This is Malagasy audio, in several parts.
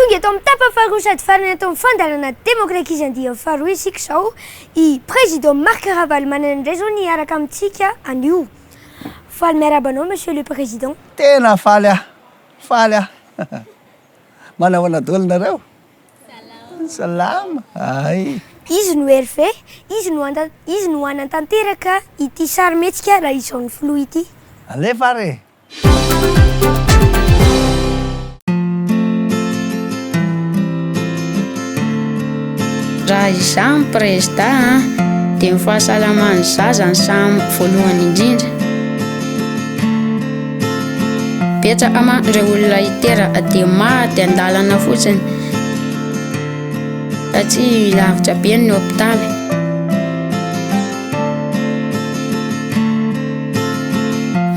Tonga eto amin'ny tapany faharoa sady farany ato amin'ny fandaharana Demokrakizy andiany faharoa isika izao. I Président Marc Ravalomanana indray izao ny hiaraka amintsika anio. Faly miarahaba anao Monsieur le Président. Tena faly aho, faly aho. Manahoana daholo nareo? Salama. Hay. Izy no Hervé, izy no izy no hanatanteraka ity sarimihetsika raha izao ny filoha ity. Alefa ary e! Raha izaho no prezida an, dia ny fahasalaman'ny zaza no samy voalohany indrindra. Betsaka manko ireo olona hiteraka dia maty an-dalana fotsiny satria lavitra be ny hopitaly.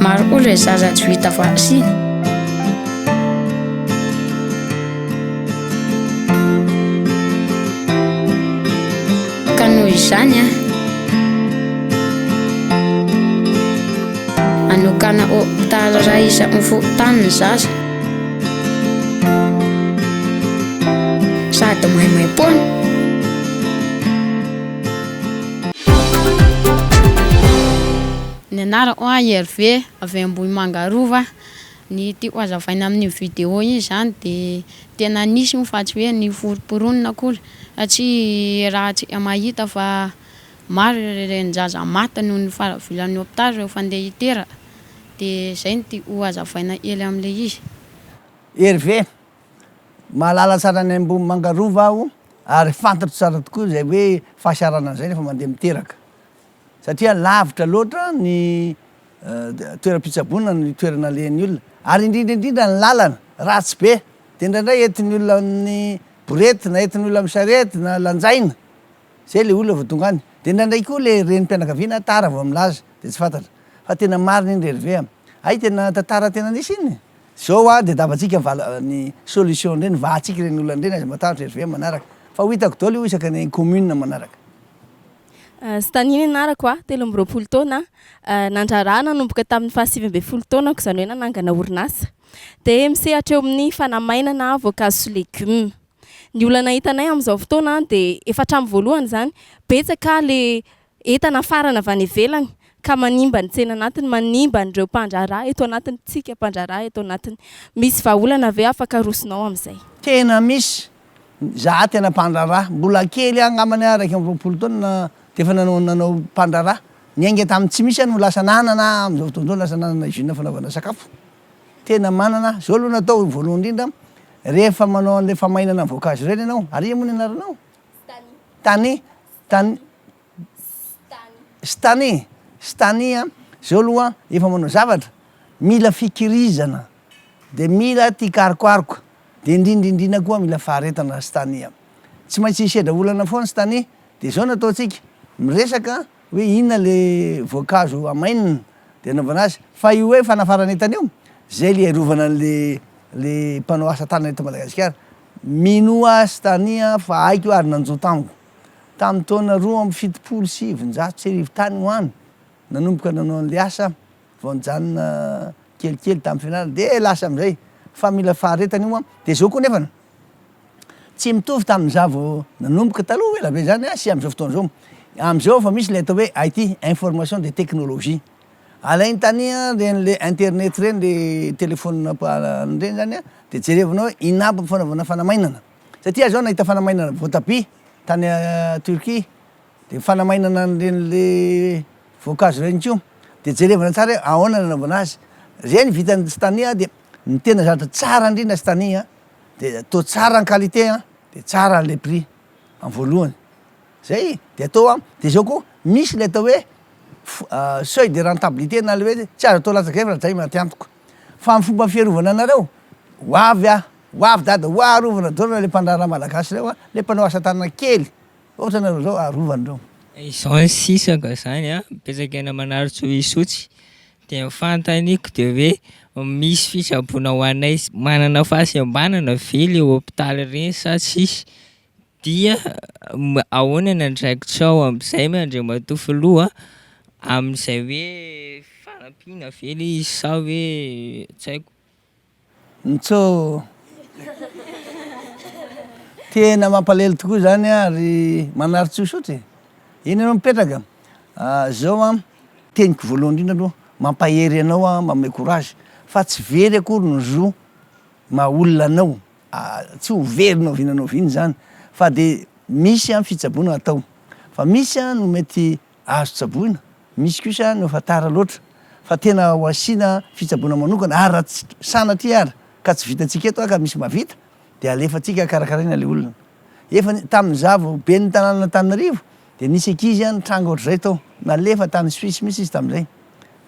Maro koa ireo zaza tsy vita vaksiny. Ka noho izany an, hanokana hopitaly iray isaky ny fokontany ny zaza. Sady maimaimpoana. Ny anarako an Hervé avy Ambohimanga Rova, ny tiako hazavaina amin'iny vidéo iny zany de tena nisy io fa tsy hoe noforomporonina akory satria raha tsika mahita fa maro ireo renin-jaza maty noho ny faharavilan'ny hopitaly rehefa andeha hiteraka de zay no tiako hazavaina kely amle izy. Hervé, Mahalala tsara ny Ambohimanga Rova aho ary fantatro tsara tokoa izay hoe fahasahiranana izay rehefa mandeha miteraka satria lavitra loatra ny toeram-pitsaboana ny toerana alehan'ny olona ary indrindra indrindra ny lalana ratsy be dia indraindray entin'ny olona amin'ny borety na entin'ny olona amin'ny sarety na lanjaina izay le olona vao tonga any dia indraindray koa le renim-pianakaviana tara vao milaza dia tsy fantatra fa tena marina iny ry Hervé a! Hay tena tantara tena nisy iny e! Zao hoa dia davantsika vala ny solution ireny, vahantsika ireny olana ireny, aza matahotra ry VM manaraka fa ho hitako daholo io isaka ny commune manaraka. Stany ny anarako a, 23 taona, nandraharaha nanomboka tamin'ny faha 19 taonako, izany hoe nanangana orinasa. Dia misehatra eo amin'ny fanamainana voankazo sy legioma. Ny olana hitanay amin'izao fotoana dia efa hatramin'ny voalohany izany, betsaka ilay Entana afarana avy any ivelany ka manimba ny tsena anatiny, manimba an'ireo mpandraharaha eto anatiny, tsika mpandraharaha eto anatiny. Misy vahaolana ve afaka arosonao amin'izay? Tena misy, za tena mpandraharaha, mbola kely aho angambany aho 21 taona dia efa nanao nanao mpandraharaha, niainga tamin'ny tsy misy aho no lasa nanana aho amin'izao fotoana izao lasa nanana usine fanaovana sakafo, tena manana aho, zao aloha no atao voalohany indrindra rehefa manao an'ilay famainana voankazo ireny ianao, ary iza moa ny anaranao? Tany, tany, Stany, Stany a, zao aloha efa manao zavatra, mila fikirizana, de mila tia karokaroka, de indrindra indrindra koa mila faharetana Stany a. Tsy maintsy hisedra olana foana Stany, de zao no ataontsika, miresaka hoe inona le voankazo amainina de anaovana azy, fa io hoe fanafarana entana io, zay le hiarovana an'le le mpanao asa tanana eto Madagasikara, Minoa ahy Stany a fa haiko ary nanjo tamiko. Tamin'ny taona 1972 tany ho any, nanomboka nanao an'ilay asa aho, vao nijanona kelikely tamin'ny fianarana dia lasa amin'izay, fa mila faharetana io an, dia izao koa nefany, tsy mitovy tamin'izaho vao nanomboka taloha ela be izany an sy amin'izao fotoana izao, amin'izao efa misy ilay atao hoe IT, information de technologie. Alainy tany reny le internet reny le telephone reny zany a de jerevinao hoe inona aby ny fanaovana fanamainana satria aho zao nahita fanamainana voatabia tany Turquie de fanamainana an'ireny le voankazo reny koa de jerevana tsara hoe ahoana ny anaovana azy, reny vitan'i Stany de ny tena zavatra tsara indrindra Stany a de atao tsara ny qualité a de tsara le prix am voalohany. Zay de atao an, de zao koa misy le atao hoe seuil de rentabilité na le hoe tsy azo atao latsaka zay fa zay maty antoka, fa ny fomba fiarovana anareo, ho avy aho, ho avy dada, ho arovana daholo na le mpandraharaha malagasy reo an, le mpanao asa tanana kely ohatra nareo zao arovana reo. Izao ny sisaka zany an, mipetraka eny Manarintsoa Isotry, de ny fanontaniako de hoe misy fitsaboana ho anay manana fahasembanana ve le hopitaly reny sa tsisy? Dia ahoana ny andraikitrao amin'izay Andriamatoa Filoha a, amin'izay hoe fanampiana ve le izy sa hoe tsy haiko. Ntsô. Tena mampalahelo tokoa zany an, ry Manarintsoa Isotry e! Eny ianao mipetraka, zao an, teniko voalohany indrindra aloha, mampahery anao aho, manome courage, fa tsy very akory ny zo maha olona anao, tsy ho very na oviana na oviana izany, fa dia misy an fitsaboana atao, fa misy an no mety azo tsaboina, misy kosa no efa tara loatra, fa tena ho asiana fitsaboana manokana, ary raha tsy sanatria ary ka tsy vitantsika eto an ka misy mahavita dia alefantsika karakaraina ilay olona. Efa tamin'izaho vao ben'ny tanànan'Antananarivo dia nisy ankizy nitranga ohatr'izay tao, nalefa tany Suisse mihitsy izy tamin'izay.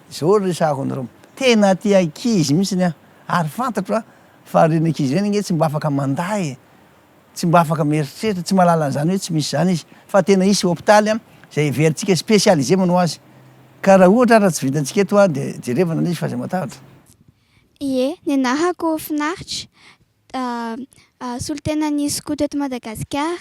Izao no resahako anareo, tena tia ankizy mihitsy aho ary fantatro aho fa ireny ankizy ireny ange tsy mba afaka mandà e, tsy mba afaka mieritreritra, tsy mahalala an'izany hoe tsy misy izany izy, fa tena hisy hopitaly izay heverintsika spécialisé manao azy. Ka raha ohatra ary tsy vitantsika eto dia jerevana ilay izy fa aza matahotra. Ie, ny anarako Finaritra, Solontenan'ny skoto eto Madagasikara.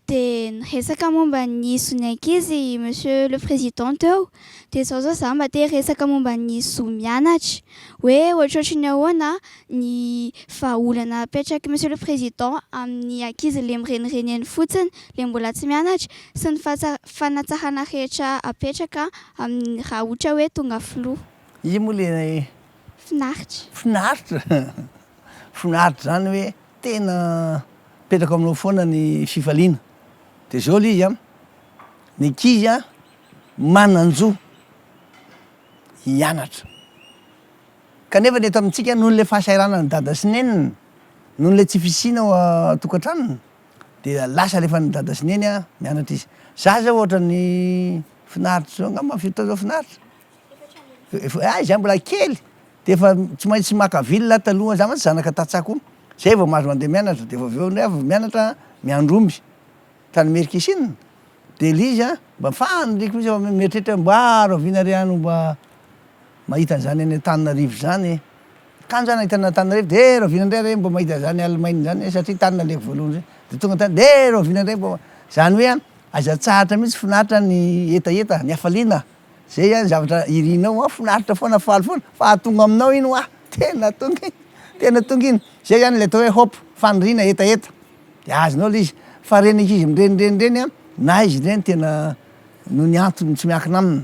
Dia niresaka momba ny zon'ny ankizy i Monsieur le Président teo. Dia izao izao izaho mba te hiresaka momba ny zo mianatra. Hoe ohatrohatry ny ahoana ny vahaolana apetrak'i Monsieur le Président amin'ny ankizy ilay mirenireny eny fotsiny, ilay mbola tsy mianatra, sy ny fanatsarana rehetra apetraka amin'ny raha ohatra hoe tonga filoha. Iza moa ilay Finaritra. Finaritra? Finaritra izany hoe tena mipetraka aminao foana ny fifaliana. Dia izao ilay izy an, ny ankizy an manan-jo hianatra. Kanefa ny eto amintsika noho ilay fahasahiranan'i dada sy nenina, noho ilay tsy fisiana ao an-tokantranony dia lasa alefan'i dada sy neny an mianatra izy. Za zao ohatran'ny finaritra zao angamba firy taona zao finaritra? Hay za mbola kely de efa tsy maintsy maka ville taloha, za mantsy zanaka tantsaha koa, zay vao mahazo mandeha mianatra de vao avy eo ndray aho vao mianatra miandry omby tany Merkisin, de le izy an mba faniriako mihitsy fa mieritreritra hoe mba rahoviana re aho no mba mahita an'zany any Antananarivo zany e, kanjo aho nahita an'Antananarivo de rahoviana ndray re mba mahita an'zany Allemagne zany e satria tany nalehako voalohany zay, de tonga tany de rahoviana ndray mba, zany hoe an aza atsahatra mihitsy finaritra ny hetaheta, ny hafaliana. Zay zany zavatra irinao an, finaritra foana, faly foana, fa tonga aminao iny hoa, tena tonga iny, tena tonga iny, zay zany le atao hoe hope, faniriana, hetaheta, de azonao le izy, fa reny ankizy mirenireny reny an, na izy ireny tena noho ny antony tsy miankina aminy,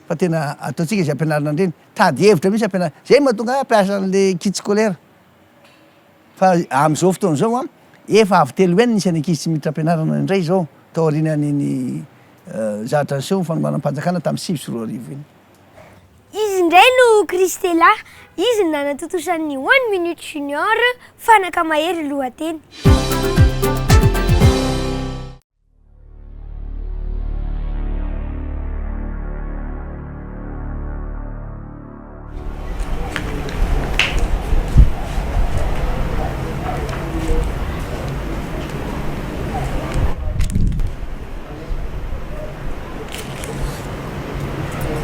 fa tena ataontsika izay ampianarina an'ireny, tady hevitra mihitsy ampianarina, zay mahatonga ahy hampiasa an'le kit scolaire. Fa amin'izao fotoana izao an, efa avo telo heny ny isan'ny ankizy tsy miditra am-pianarana indray izao, taorian'iny zavatra niseho ny fanonganam-panjakana tamin'ny 2009 iny. Izy indray no Christella, izy no nanatontosa ny One Minute Junior, fanaka mahery lohateny.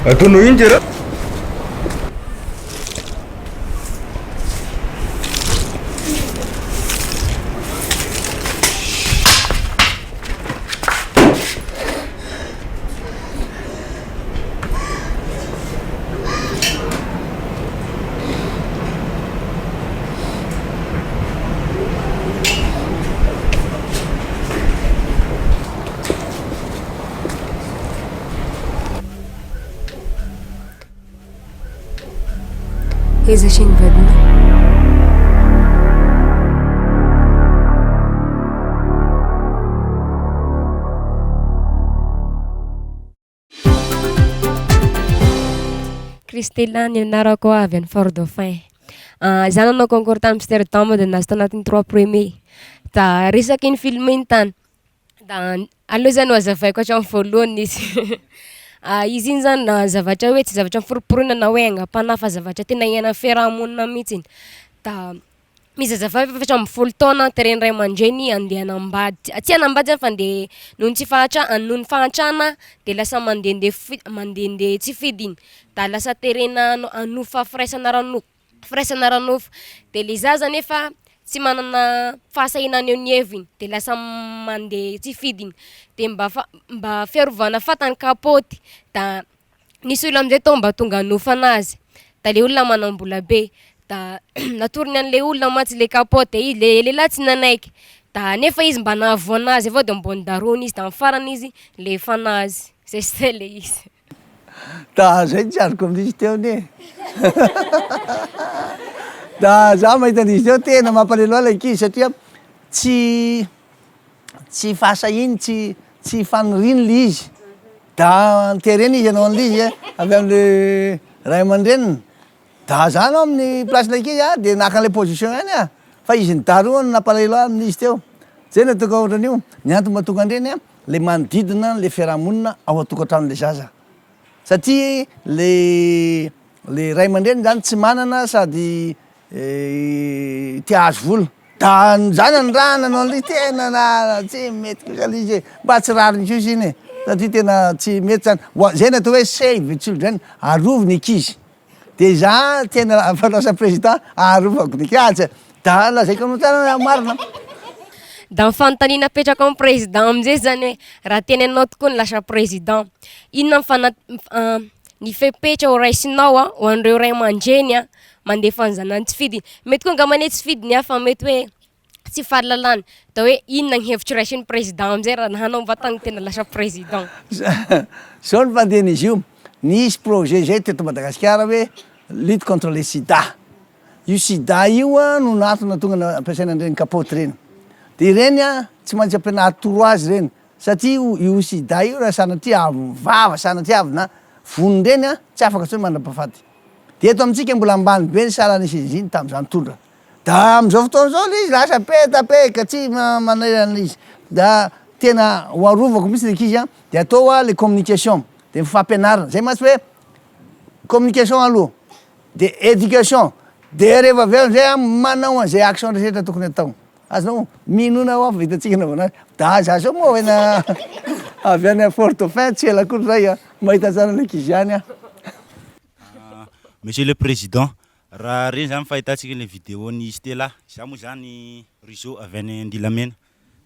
Ataonao ino ty raha? Aiza sy ny vadinao? Christella ny anarako avy any Fort Dauphin. Za nanao concours tany Amsterdam de nahazo tanatin'ny trois premiers. Da resaky iny film iny tany. Da aleo zany ho hazavaiko hatramin'ny voalohany izy izy iny zany zavatra hoe tsy zavatra noforomporonina na hoe aingam-panahy fa zavatra tena iainan'ny fiarahamonina mihitsy, da misy zazavavy 14 taona teren'ny ray aman-dreny andeha hanambady, tsy hanambady zany fa andeha noho ny tsy fahantra- noho ny fahantrana de lasa mandehandeha fi- mandehandeha tsy fidiny, da lasa terena hano- hanofa firaisana ara-nofo firaisana ara-nofo, de le zaza nefa tsy manana fahasahiana haneho ny heviny de lasa mandeha tsy fidiny, de mba fa- mba fiarovana fantany kapaoty da nisy olona am'zay tao mba tonga hanofa anazy, da le olona manam-bola be, da natorony an'le olona mantsy le kapaoty de i le lehilahy tsy nanaiky. Da nefa izy mba nahavoa anazy avao de mbô nidarohiny izy da amy farany izy lefa anazy, zay sy zay le izy. Da zay tsy azoko amin'izy teo anie e. Da za mahita an'izy teo tena mampalahelo ahy le ankizy satria tsy tsy fahasahiany, tsy tsy faniriany le izy, da terena izy hanao an'le izy avy am'le ray aman-dreniny. Da za aloha amin'ny place-n'ny ankizy a de naka an'le position ihany ah, fa izy nidaroha no nampalahelo ahy amin'izy teo, zay no ataoko ohatran'io, ny antony mahatonga an'ireny a, le manodidina le fiarahamonina ao an-tokantranon'le zaza, satria le le ray aman-dreny zany tsy manana sady te hahazo vola, da ny zanany raha nanao an'le tena na tsy mety kosa le izy e, mba tsy rariny kosa iny e, satria tena tsy mety zany, ho a- zay no atao hoe save the children, arovy ny ankizy. De za tena efa lasa président arovako ny kianja da lazaiko anao tsara ny marina. Da ny fanontaniana apetrako amin'ny président amizay zany hoe raha tena ianao tokoa no lasa président, inona ny fana- ny fepetra ho raisinao a ho an'ireo ray aman-dreny a mandefa ny zanany tsy fidiny, mety koa angambany hoe tsy fidiny a fa mety hoe tsy fahalalana, da hoe inona ny hevitra raisin'ny président amizay raha anao mivantagna tena lasa président? Zao ny fandehan'izy io, nisy projet zay teto Madagasikara hoe lutte contre le sida, io sida io an no nahatonga tonga nampiasaina an'ireny kapoty ireny, de ireny an tsy maintsy ampianary toro azy ireny satria io io sida io raha sanatria avy vava sanatria avy na vono ireny an tsy afaka intsony mandra-pahafaty, de eto amintsika mbola ambany be ny salan'ny seziny tamin'izany tondra. Da amizao fotoana zao le izy lasa petapeka tsy manaira an'le izy da tena ho arovako mihitsy le ankizy an, de atao hoa le communication de ny fampianarana, zay mantsy hoe communication aloha de éducation de rehefa avy eo amizay an manao an'izay action rehetra tokony atao, azonao? Minoana hoa fa vitantsika anaovana azy, da za zao moa tena avy any Fort Dauphin tsy ela akory zay an, mahita tsara ny ankizy any aho. Monsieur le président, Raha regny zany fahitantsika le vidéo n'i Stella, za moa zany Rizzo avy any Andilamena,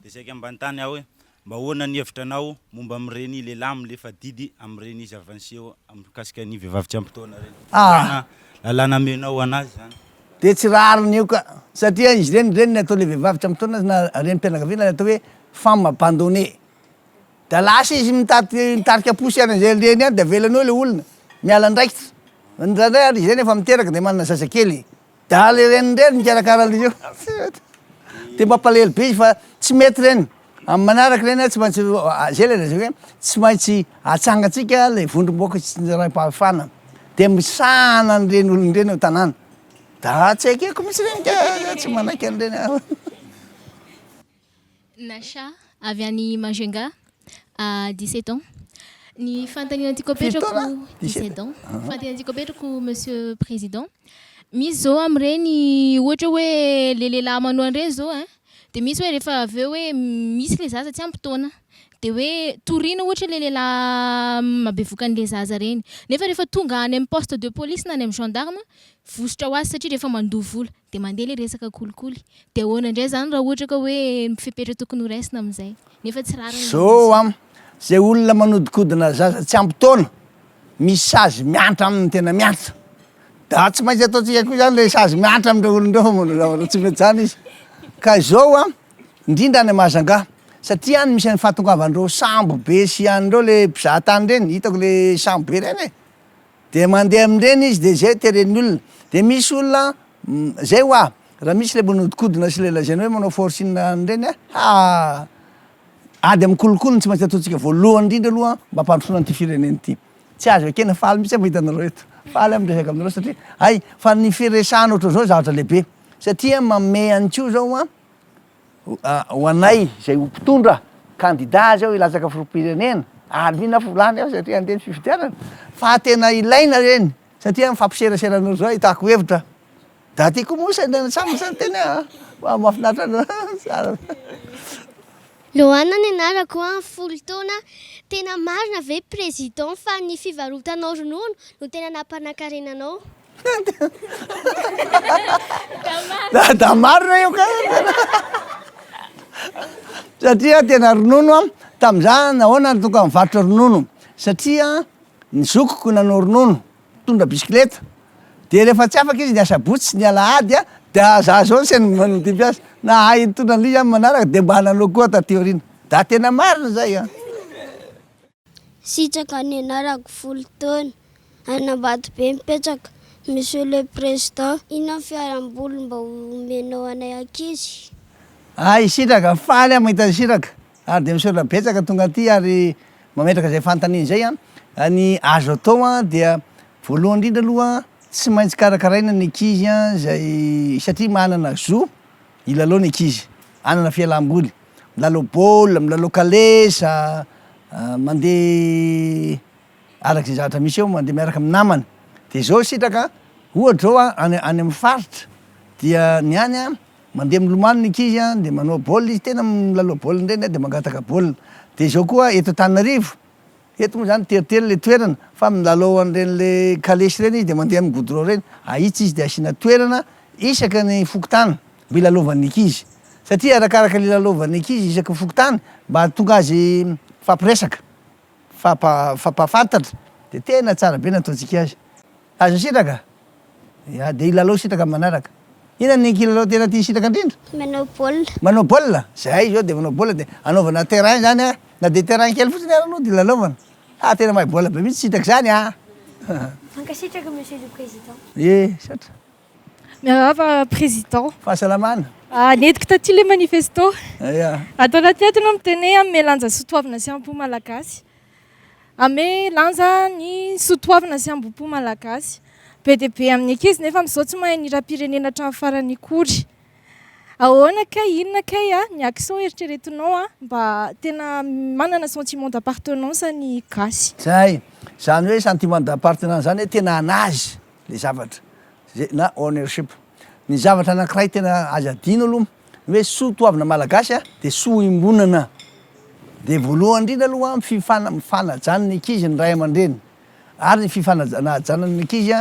de saika mba anontany aho hoe mba ahoana ny hevitranao momba amin'ireny lehilahy milefa didy amin'ireny zava-niseho mikasika ny vehivavy tsy ampy taona ireny? Ah! Lalàna amenao anazy zany. De tsy rariny io ka, satria izy ireny ireny ny atao le vehivavy tsy ampy taona na renim-pianakaviana le atao hoe femme abandonnée, Da lasa izy mitady mitarika posy any an'izay alehany any de avelany eo le olona, miala andraikitra. Indraindray ary izy ireny efa miteraka de manana zazakely, da le reniny irery mikarakara an'izy io. De mampalahelo be izy fa tsy mety ireny, amin'ny manaraka ireny tsy maintsy zay le lazaiko hoe tsy maintsy atsangantsika le vondrom-bahoaka sy ny raim-pahefana de misahana an'ireny olona ireny ao an-tanàna, da tsy ekeko mihitsy ireny ka, tsy manaiky an'ireny aho. Nasha, avy any Majunga, 17 ans. Ny fanontaniana tiako Firy apetrako, taona? 17 17 ans. Fanontaniana tiako apetrako Monsieur Président, misy zao amin'ireny ohatra hoe le lehilahy manao an'ireny zao ein, de misy hoe rehefa avy eo hoe misy le zaza tsy ampy taona, de hoe toriana ohatra le lehilahy mahabevoka an'le zaza ireny, nefa rehefa tonga any amin'ny poste de police na any amin'ny gendarme, vositra ho azy satria rehefa mandoa vola. De mandeha le resaka kolikoly. De ahoana indray zany raha ohatra ka hoe ny fepetra tokony ho raisina amin'izay? Nefa tsy rariny ilay Zao izy. an, zay olona manodikodina zaza tsy ampy taona, misy sazy mihatra aminy tena mihatra. Da tsy maintsy ataontsika koa zany le sazy mihatra amindreo olona ireo fa manao zavatra tsy mety zany izy. Ka izao an, indrindra any Mahajanga, satria any misy an'ny fahatongavan'ireo sambo be sy any ireo le mpizaha tany ireny, hitako le sambo be ireny e. De mandeha amin'ireny izy de zay teren'ny olona, de misy olona zay hoa raha misy le manodikodina sy le lazaina hoe manao forcing an'ireny a, haa ady amin'ny kolikoly no tsy maintsy ataontsika voalohany indrindra aloha mba hampandrosoana an'ity firenena ity, tsy azo ekena, faly mihitsy aho mahita anareo eto, faly aho miresaka aminareo satria hay fa ny firesahana ohatran'izao zavatra lehibe satria manome ihany koa zao an Ho anay izay ho mpitondra, kandida aza aho hilatsaka filoham-pirenena, ary mino aho fa ho lany aho satria handeha ny fifidianana, fa tena ilaina ireny satria mifampiserasera anareo zao ahitako hevitra, da aty koa moa saina samy samy teny a, mahafinaritra anareo, tsara. Loana ny anarako an, folo taona, tena marina ve président fa ny fivarotanao ronono no tena nampanankarena anao? Da marina io ka! Satria tena ronono an, tamin'izaho nahoana no tonga nivarotra ronono? Satria ny zokiko nanao ronono, mpitondra bisikileta, de rehefa tsy afaka izy ny asabotsy sy ny alahady an, Da za zao se no mandimby azy, nahay nitondra an'ilay izy aho manaraka de mba nanao koa taty aoriana, da tena marina zay an! Sitraka ny anarako, folo taona, any Ambatobe mipetraka. Monsieur le Président, inona ny fialamboly mba omenao anay ankizy? Hay Sitraka, faly aho mahita an'i Sitraka ary dia misaotra betsaka tonga aty ary mametraka izay fanontaniana izay an. Ny azo atao an dia voalohany indrindra aloha tsy maintsy karakaraina ny ankizy an izay satria manana zo hilalao ny ankizy, hanana fialamboly. Milalao baolina, milalao kalesa, mandeha araka izay zavatra misy eo, mandeha miaraka amin'ny namana. Dia izao sitraka, ohatra izao an, any any amin'ny faritra dia ny any an, mandeha milomano ny ankizy an, dia manao baolina izy, tena milalao baolina ireny an, dia mangataka baolina. Dia izao koa eto Antananarivo, eto moa zany teritery le toerana, fa milalao an'ireny le kalesy ireny izy dia mandeha amin'ny goudron ireny, ahitsy izy dia asiana toerana isaky ny fokontany. mba hilalaovan'ny ankizy satria arakaraka ny hilalaovan'ny ankizy isaky ny fokontany mba hahatonga azy mifampiresaka, mifampahafantatra dia tena tsara be ny ataontsika azy. Azo sitraka? Ya, dia hilalao sitraka amin'ny manaraka. Inona ny kilalao tena tian'i Sitraka indrindra? Manao baolina. Manao baolina? Zahay izao dia manao baolina dia anaovana terrain izany an, na dia terrain kely fotsiny ary aloha dia hilalaovana. Ha, tena mahay baolina be mihitsy Sitraka izany an! Mankasitraka Monsieur le Président. Ye, misaotra. Miarahaba Président. Fahasalamana. Nentiko taty le manifesto. Ia. Ato anaty ato ianao miteny hoe hanome lanja soatoavina sy ambo-po malagasy. Hanome lanja ny soatoavina sy ambo-po malagasy. Be dia be amin'ny ankizy nefa amin'izao tsy mahay ny hiram-pirenena hatramin'ny farany akory. Ahoana kay, inona kay ny action eritreretinao mba tena manana sentiment d'appartenance ny gasy? Zay. Izany hoe sentiment d'appartenance izany hoe tena an'azy le zavatra. Zay na ownership. Ny zavatra anankiray tena aza adino aloha ny hoe soa toavina malagasy dia soa iombonana. Dia voalohany indrindra aloha ny fifana- fanajan'ny ankizy ny ray aman-dreny ary ny fifanajana ny ankizy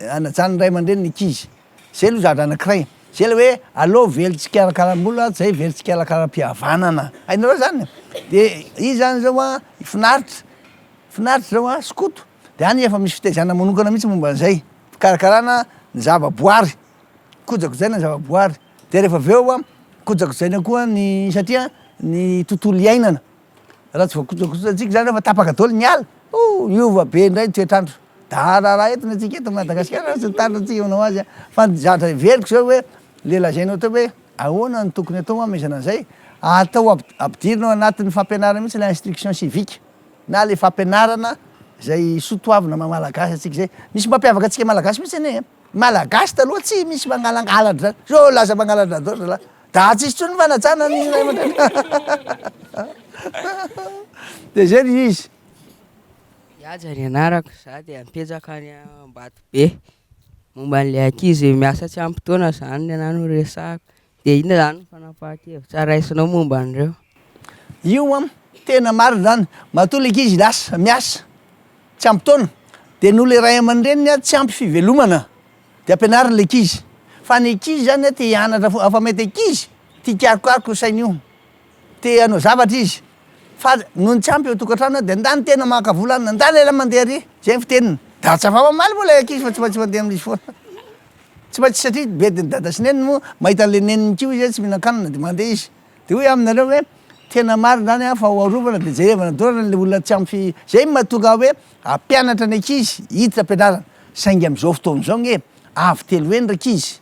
anajan'ny ray aman-dreny ny ankizy. Zay aloha zavatra anankiray. Zay le hoe aleo velon-tsikarakaram-bola zay velon-tsikarakaram-pihavanana. Hainareo zany? Dia izy zany zao an, finaritra, finaritra zao an, skoto. Dia any efa misy fitaizana manokana mihitsy momba an'izay, fikarakarana ny zavaboary, kojakojaina ny zavaboary, dia rehefa avy eo an, kojakojaina koa ny satria ny tontolo iainana, raha tsy voakojakojantsika zany rehefa tapaka daholo ny ala, oh miova be indray ny toetr'andro, da raharaha eto ny antsika eto Madagasikara tsy mitandrina antsika manao azy an, fa ny zavatra heveriko zao hoe le lazainao teo hoe ahoana no tokony atao hamehezana an'izay, atao ampidirina ao anatin'ny fampianarana mihitsy ilay instruction civique. na le fampianarana zay soa toavina maha malagasy antsika zay, misy mampiavaka antsika malagasy mihitsy anie e, malagasy taloha tsy misy mangalangalatra zany, zao lasa mangalatra daholo zalahy, da tsisy tsony ny fanajana ny ray aman-dreny de zay le izy. Mihaja ny anarako, za dia mipetraka any Ambatobe, momba an'ilay ankizy miasa tsy ampy taona zany ny anahy no resahako. Dia inona izany ny fanapahan-kevitra raisinao momba an'ireo? Io an, tena marina izany, matoa ilay ankizy lasa miasa tsy ampy taona dia noho ilay ray aman-dreniny an tsy ampy fivelomana dia ampianariny ilay ankizy, fa ny ankizy izany an te hianatra foana, fa mety ankizy tia hikarokaroka io sainy io, te hanao zavatra izy fa noho ny tsy ampy eo an-tokantrano dia ndany tena maka vola any, ndany elah mandeha ary, zay ny fiteniny, dia tsy afa-mamaly moa ilay ankizy fa tsy maintsy mandeha amin'izy foana. Tsy maintsy satria bedin'i dada sy neny moa mahita an'le neniny koa izy tsy mihinan-kanina de mandeha izy. De hoy aho aminareo hoe tena marina zany an fa ho arovana de jerevana daholo le olona tsy ampy zay no mahatonga ahy hoe hampianatra ny ankizy hiditra am-pianarana saingy amin'izao fotoana izao nge avo telo heny rankizy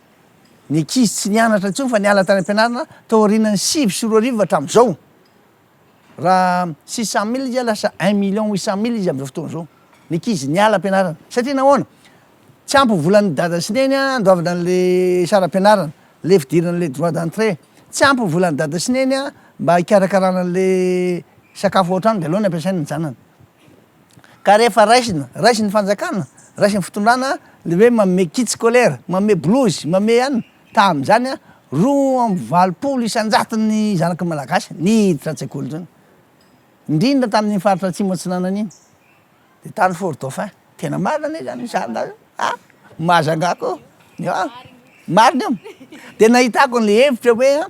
ny ankizy tsy nianatra intsony fa niala tany am-pianarana tao aorianan'ny 2009 hatramin'izao. Raha 600 mille izy lasa un million huit cent mille izy amin'izao fotoana izao, ny ankizy niala am-pianarana. Satria nahoana? Tsy ampy ny volan'ny dada sy neny andoavana an'le saram-pianarana, le fidirana an'le droit d'entrée. Tsy ampy ny volan'ny dada sy neny mba hikarakarana an'le sakafo ao an-trano dia aleony ampiasaina ny zanany. Ka rehefa raisina, raisin'ny fanjakana, raisin'ny fitondrana le hoe manome kit scolaire, manome blouse, manome anona, Tamin'izany, 82 isan-jaton'ny zanaky ny Malagasy niditra an-tsekoly intsony, indrindra tamin'iny faritra Atsimo Atsinanana iny, dia tany Fort Dauphin. Tena marina anie izany sarinà io a! Mahajanga koa, ya, marina io. Dia nahitako an'ilay hevitra hoe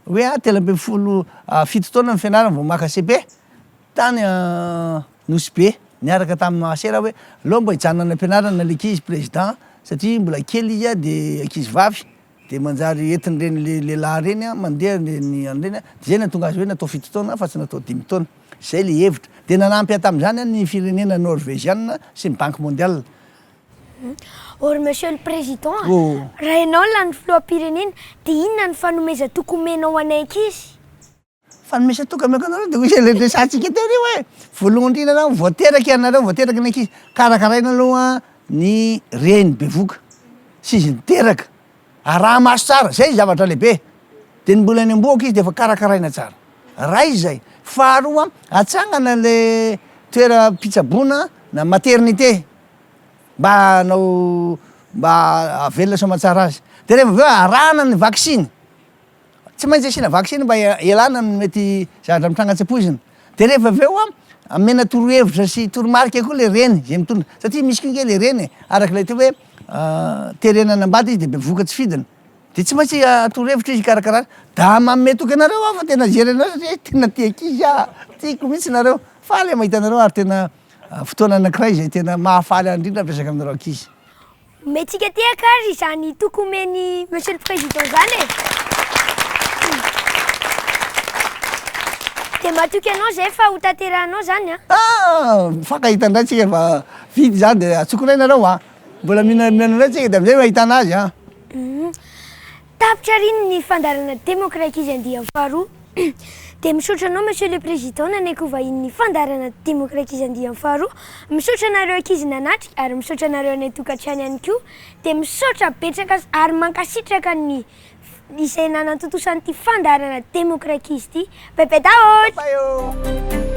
hoe 13 fito taona ny fianarana vao maka cepe, tany Nosy Be, niaraka tamin'i Masera hoe aleo mba hijanona any am-pianarana ilay ankizy président satria mbola kely izy dia ankizy vavy. de manjary entin'ireny le lehilahy ireny an, mandeha ireny an'ireny an, de zay nahatonga azy hoe natao fito taona fa tsy natao dimy taona. Zay le hevitra. De nanampy ahy tamin'izany an ny firenena norveziana sy ny banque mondiale. Or Monsieur le Président a, raha ianao no lany filoham-pirenena dia inona no fanomezan-toky omenao anay ankizy? Fanomezan-toky omeko anareo dia hoy ilay resahantsika teo iny hoe, voalohany indrindra aloha vao teraka ianareo, vao teraka ny ankizy, karakaraina aloha ny reny bevoka sy izy niteraka, araha-maso tsara, zay ny zavatra lehibe, dia ny mbola any am-bohoka izy dia efa karakaraina tsara, ray izay, faharoa atsangana le toeram-pitsaboana na maternité, mba hanao mba hahavelona soamantsara azy, de rehefa avy eo arahana ny vaksiny, tsy maintsy asiana vaksiny mba hialana amin'ny mety zavatra mitranga tsy ampoizina, de rehefa avy eo an omena torohevitra sy toromarika koa le reny zay mitondra satria misy koa nge le reny e, araka ilay teo hoe terena hanambady izy de bevohoka tsy fidiny, de tsy maintsy atoro hevitra izy hikarakara azy, da manome toky anareo aho fa tena gérer nareo satria tena tia ankizy aho, tiako mihitsy nareo, faly aho mahita anareo ary tena Fotoana anankiray izay tena mahafaly ahy indrindra miresaka aminareo ankizy. Omentsika tehaka ary izany toky omen'i Monsieur le Président izany e! Dia matoky anao izay fa ho tanterahanao izany an! Ah! Mifankahita indray tsika fa vita izany dia antsoiko indray nareo an! Mbola mihinana indray tsika dia amin'izay ahitana azy an! Tapitra ary iny ny fandaharana Demokrakizy andiany faharoa. Dia misaotra anao Monsieur le Président nanaiky ho vahinin'ny fandaharana Demokrakizy andiany faharoa. Misaotra anareo ankizy nanatrika ary misaotra anareo any an-tokantrano ihany koa. Dia misaotra betsaka ary mankasitraka ny izay nanantontosa an'ity fandaharana Demokrakizy ity. Bye bye daholo! Bye bye ô!